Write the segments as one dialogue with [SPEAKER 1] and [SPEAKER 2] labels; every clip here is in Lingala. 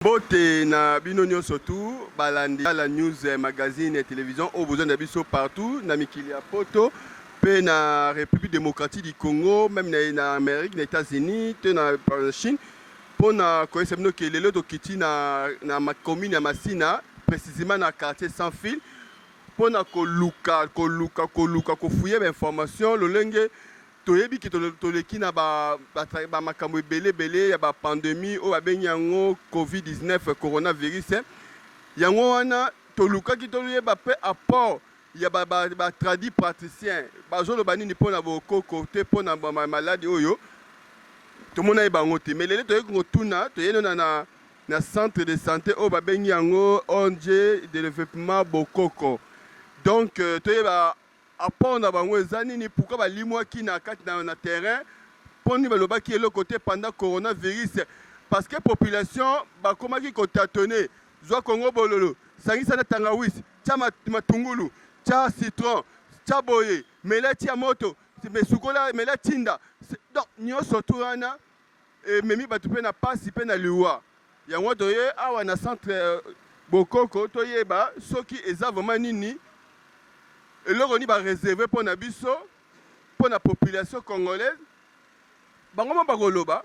[SPEAKER 1] Mbote na bino nyonso tu balandi la news magazine ya télévision oyo bozwa na biso partout na mikili ya poto mpe na République démocratique du Congo, même na Amérique, na États-Unis te na Chine, mpona koyebisa bino ke lelo tokiti na commune ya Masina, précisément na quartier Sans Fil, mpona koluka koluka koluka kofouiller bainformation. Lolenge toyebi ke toleki na bamakambo ebele ebele ya bapandémie oyo babengi yango COVID-19, coronavirus. Yango wana tolukaki toyeba mpe apport ya batradi-praticien bazoloba nini mpona bokoko te, mpona maladi oyo. Tomona ye bango te, mais lelo toyeki kotuna. Toyei na centre de santé oyo babengi yango ONG Développement Bokoko. Donc toyeba apport na bango eza nini, pourquoi balimwaki na kati na terrain, mpo nini balobaki eloko te pendant coronavirus, parce que population bakomaki kotâtonner: zwa kongo bololo, sangisa na tangawisi, tia matungulu, tia citron, tia boye, mela, tia moto, sukola, mela tinda. Donc nyonso tu wana ememi bato mpe na pasi mpe na liwa. Yango toye awa na centre Bokoko, toyeba soki eza vraiment nini, eloko nini baréserver mpo na biso, mpo na population congolaise. Bango mo bakoloba,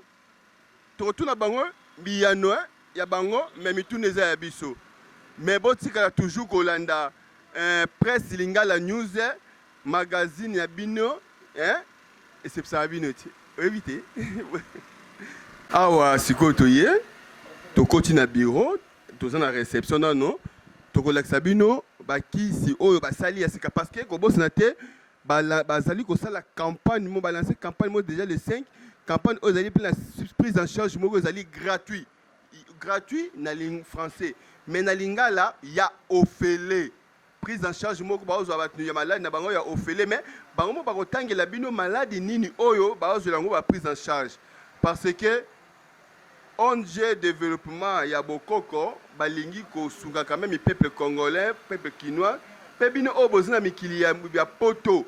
[SPEAKER 1] tokotuna bango biyano ya bango, mais mituna eza ya biso. Mais botikala toujours kolanda Presse Lingala News magazine ya bino, esepisaka bino te, oyebi te. Awa sikoyo toye, tokoti na bureau, toza na réception nano. Tokolakisa bino bakisi oyo basali ya sika, parce que kobosana te, bazali kosala campagne mo balancer campagne mo déjà le 5. Campagne oyo ezali mpe na prise en charge moko ezali gratuit, gratuit na français, mais na lingala ya ofele. Prise en charge moko bazozwa bato ya maladi na bango ya ofele, mais bango mo bakotangela bino maladi nini oyo bazozwela yango baprise en charge, parce que ONG Développement ya Bokoko balingi kosunga quand même peuple congolais, peuple kinois, mpe bino oyo boza na mikili ya poto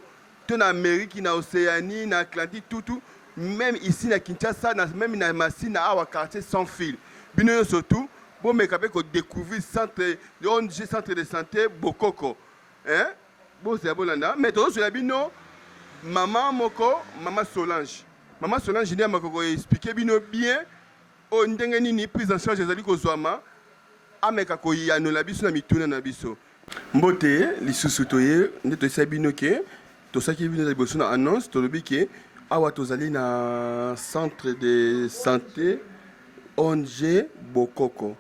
[SPEAKER 1] to na Amérique, na Océanie, na Atlantique, tutu même ici na Kinshasa, même na Masina awa, quartier Sans Fil. Bino nyonso tu bomeka mpe kodécouvrir centre ONG Centre de Santé Bokoko, hein? Bozela, bolanda. Mais tozozwela bino mama moko, mama Solange. Mama Solange nde amaka koexpliquer bino bien oyo ndenge nini prise en charge ezali kozwama. Ameka koyanola biso na mituna na biso. Mbote lisusu. Toye nde toyesaki bino ke tosalaki bino liboso na annonce, tolobi ke awa tozali na centre de santé ONG Bokoko.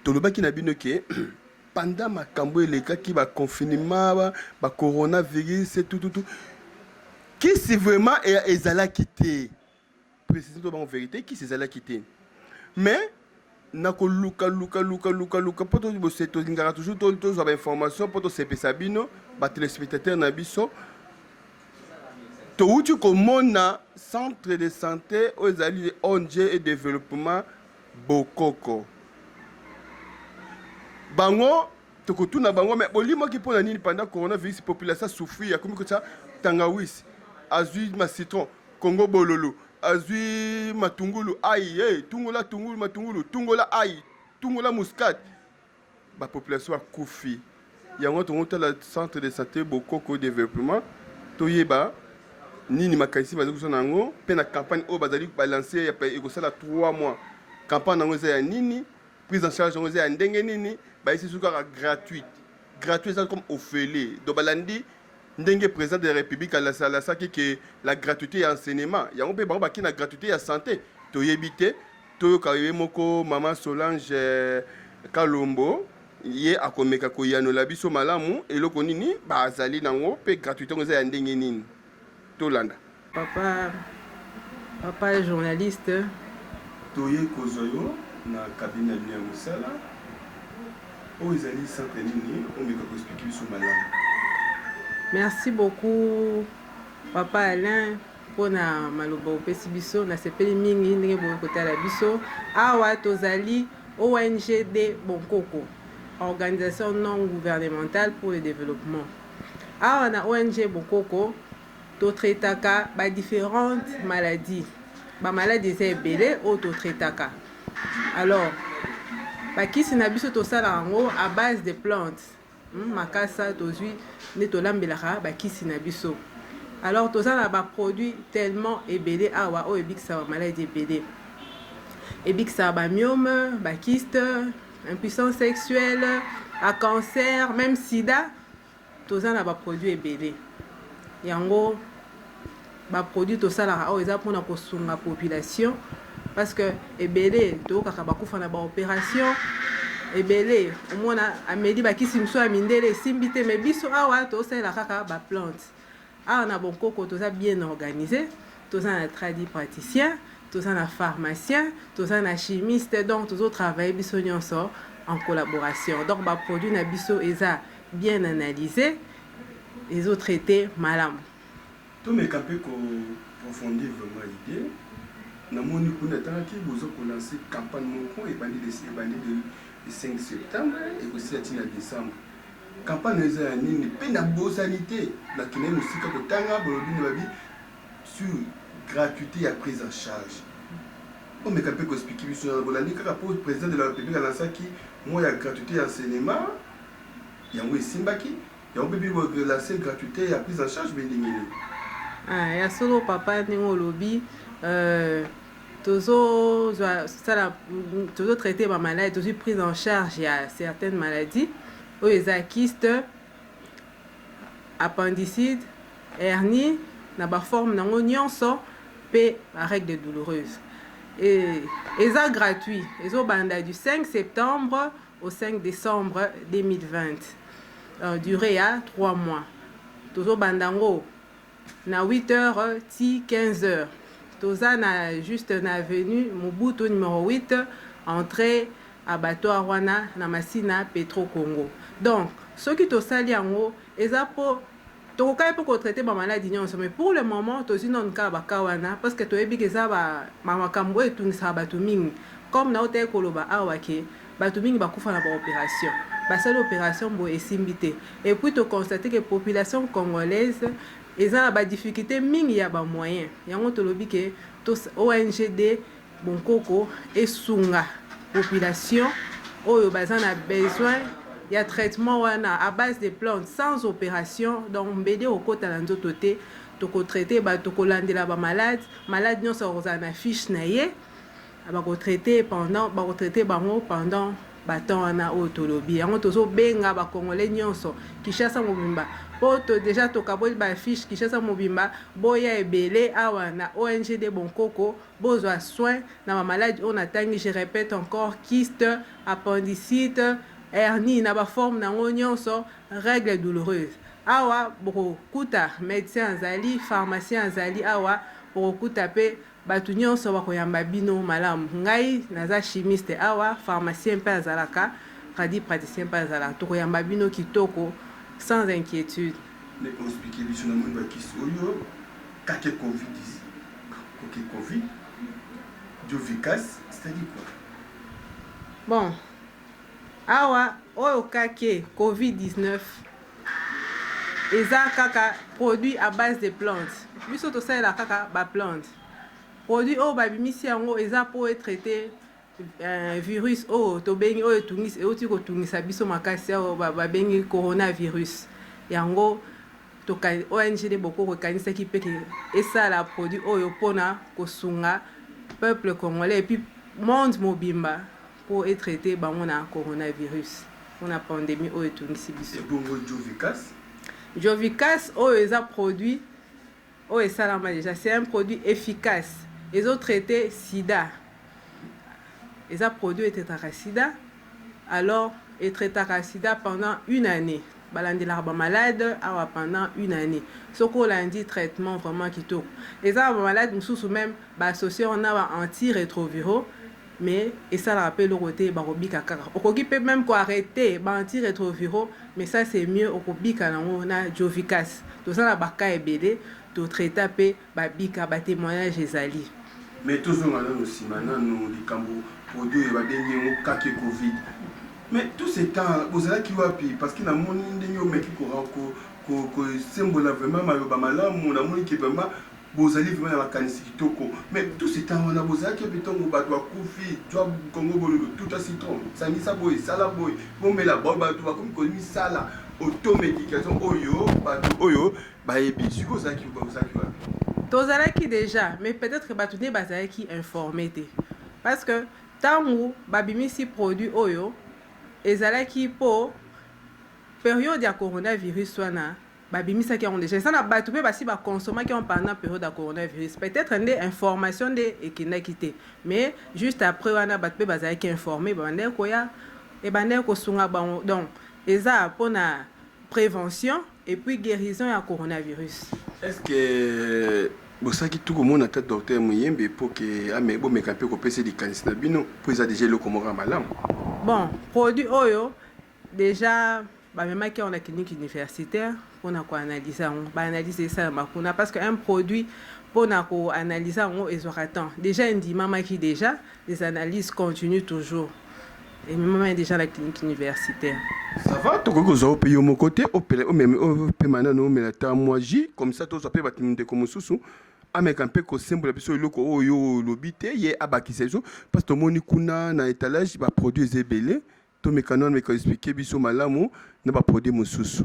[SPEAKER 1] Tolobaki na bino ke pendant makambo elekaki, baconfinement, bacoronavirus, tututu, kisi vraiment ezalaki te. Précision to bango vérité, kisi ezalaki te. Mais na koluka luka luka luka luka, mpo tolingaka toujours tozwa bainformation mpo tosepesa bino batéléspectateur na biso, touti komona centre de santé oyo ezali ONG et Développement Bokoko. Bango tokotuna bango: mais bolimwaki mpo na nini pendant coronavirus? Population asouffrir, akomi kotia tangawisi, azwi macitron, kongo bololo, azwi matungulu ai, hey, tungola tungulu, matungulu, tungola ai, tungola muscade, bapopulation akufi. Yango tongotala centre de santé Bokoko Développement, toyeba nini makanisi bazali kosala yango, mpe na campagne oyo bazali balancer ekosala 3 mois. Campagne yango eza ya nini? Prise en charge yango eza ya ndenge nini? Bayesi soki kaka gratuite, gratuit eza comme ofele. Donc balandi ndenge président de la République alasaki ke la gratuité ya enseignement, yango mpe bango baki na gratuité ya santé. Toyebi te, toyoka ye moko mama Solange Kalombo, ye akomeka koyanola biso malamu eloko nini bazali nango, mpe gratuité yango eza ya ndenge nini. Tolanda.
[SPEAKER 2] Papa, papa journaliste.
[SPEAKER 1] Toye kozwa yo na cabine na bino ya mosala. Oyo ezali centre nini? Omeka koexpliquer biso malamu.
[SPEAKER 2] Merci beaucoup, papa Alain, mpona maloba opesi biso. Nasepeli mingi ndenge boye kotala biso awa. Tozali ONGD Bonkoko, organisation non gouvernementale pour le développement. Awa na ONG Bokoko, totraitaka badifférentes maladies. Bamaladi eza ebele oyo totraitaka. Alors bakisi na biso tosalaka yango à base de plantes. Makasa tozwi nde tolambelaka bakisi na biso. Alors toza na baproduit tellement ebele awa oyo ebikisaka bamaladi ebele, ebikisaka bamyome, bakyste, impuissance sexuelle, a cancer, même sida. Toza na baproduit ebele. Yango baproduit tosalaka oyo eza mpona kosunga population, parce que ebele toyokaka bakufa na baopération ebele. Omona ameli bakisi mosusu ya mindele, esimbi te. Mais biso awa tosalela kaka baplante. Awa na Bonkoko toza bien organisé. Toza na tradi praticien, toza na pharmacien, toza na chimiste, donc tozotravaille biso nyonso en collaboration. Donc baproduit na biso eza bien analysé, ezotraite malamu.
[SPEAKER 1] Tomeka mpe koapprofondir vraiment idée. Namoni kuna etangaki boza kolancer campagne moko ebandi le 5 septembre, ekosila ntina décembre. Campagne eza ya nini? Mpe nabosani te, nakendaki mosika kotanga, bolobi na babi sur gratuité ya prise en charge. Omeka mpe koexpliquer biso. Bolandi kaka mpo président de la République alansaki mwa ya gratuité ya enseignement, yango esimbaki, yango mpe mpe bolancer gratuité ya prise en charge mpe ndenge nini?
[SPEAKER 2] Ah, ya solo papa, ndenge olobi, tozozwa sala, tozotraite bamaladi, tozwi prise en charge ya certaines maladies oyo eza kyste, appendicite, hernie na baforme nango nyonso, mpe barègle douloureuse. Eza gratuit, ezobanda du 5 septembre au 5 décembre 2020, durée ya 3 mois. Tozobanda yango na 8 heures ti 15 heures. Toza na juste na avenue Mobutu numéro 8, entrée abattoir wana na Masina, Petro Congo. Donc soki tosali yango, eza mpo tokokaki mpo kotraite bamaladi nyonso, mais pour le moment tozwi nanu kaka baka wana, parce que toyebi ke eza bamakambo oyo etungisaka bato mingi. Comme naotaki koloba awa ke bato mingi bakufa na baopération, basali opération boye, esimbi te. Et puis toconstate ke population congolaise eza na badifficulté mingi ya bamoyen. Yango tolobi ke ONGD Bonkoko esunga population oyo baza na besoin ya traitement wana à base de plantes, sans opération. Donc mbeli okota na nzoto te. Tokotraite bato, tokolandela bamalade. Malade nyonso akozala na fiche na ye, bakotraite pendant, bakotraite bango pendant batemps wana oyo tolobi. Yango tozobenga bacongolais nyonso, Kinshasa mobimba, mpo to déjà tokaboli bafiche Kinshasa mobimba. Boya ebele awa na ONGD Bonkoko, bozwa soin na bamaladi oyo natangi. Je répète encore: kyste, appendicite, hernie na baforme nango nyonso, règle douloureuse. Awa bokokuta médecin azali, pharmacien azali awa, bokokuta mpe bato nyonso bakoyamba bino malamu. Ngai naza chimiste awa, pharmacien mpe azalaka, tradi praticien mpe azalaka. Tokoyamba bino kitoko, sans inquiétude.
[SPEAKER 1] Mais oexpliquer biso, namoni bakisi oyo kake Covid, koke Covid, Jovicas, c'est-à-dire quoi?
[SPEAKER 2] Bon, awa oyo kake Covid-19 eza kaka produit à base de plante. Biso tosalela kaka baplante. Produit oyo babimisi yango eza mpo etraite virus oyo tobengi, oyo etungisi, euti kotungisa biso makasi oyo babengi coronavirus. Yango ONGD Bokoko ekanisaki mpe ke esala produit oyo mpona kosunga peuple congolais et puis monde mobimba, mpo etraite bango na coronavirus, mpona pandémie oyo etungisi biso.
[SPEAKER 1] Ebongo Jovicas?
[SPEAKER 2] Jovicas oyo eza produit oyo esalama déjà. C'est un produit efficace, ezotraite sida. Eza produit etraitaka sida. Alors etraitaka sida pendant une année. Balandelaka bamalade awa pendant une année. Soki olandi traitement vraiment kitoko, eza na bamalade mosusu même baassocie wana ba antirétroviraux, mais esalaka mpe eloko te, bakobika kaka. Okoki mpe même koarrêter ba antirétroviraux, mais ça c'est mieux okobika nango na Jovicas. Toza na baka ebele totraita mpe babika, batémoignage ezali.
[SPEAKER 1] Mais tozonga nano nsima nano, likambo produit oyo babengi yango kake Covid. Mais tout ce temps bozalaki wapi? Parce que namoni ndenge omeki kosembola vraiment maloba malamu, namoni ke vraiment Bozali vraiment na makanisi kitoko, mais tout ce temps wana bozalaki wapi ntongo bato bakufi? Zwa Kongo bololo, tuta citron, sangisa boye, sala boye, bomela boye, bato bakomi komisala automédication oyo bato oyo bayebi. Sikoyo ozalaki wapi?
[SPEAKER 2] Tozalaki déjà, mais peut-être bato nde bazalaki informé te, parce que ntango babimisi produit oyo, ezalaki mpo période ya coronavirus wana. Babimisaki yango déjà, eza na bato mpe basi bakonsomaki yango pendant période ya coronavirus. Peut-être nde information nde ekendaki te, mais juste après wana bato mpe bazalaki informé, babandaki koya, ebandaki kosunga bango. Donc eza mpona prévention et puis guérison ya coronavirus.
[SPEAKER 1] Est ce que bosalaki tu komona ata docteur Moyembe mpo ke ame bomeka mpe kopesa likanisi na bino, mpo eza déjà eloko moko ya malamu?
[SPEAKER 2] Bon, produit oyo déjà bamemaki yango na clinique universitaire mpona koanalyse yango. Baanalyse esalama kuna, parce que un produit, mpona koanalyse yango ezwaka temps. Déjà endimamaki, déjà les analyses continuent toujours. Ememama déjà na clinique universitaire.
[SPEAKER 1] Ça va, tokoki kozwa mpe yo moko te, opema nano, omela ta mwa jus comme ça, tozwa mpe bato, ndeko mosusu ameka mpe kosembola biso eloko oyo olobi te, ye abakisa biso, parce tomoni kuna na étalage baproduit eza ebele. Tomeka nano, meka expliquer biso malamu na baproduit mosusu.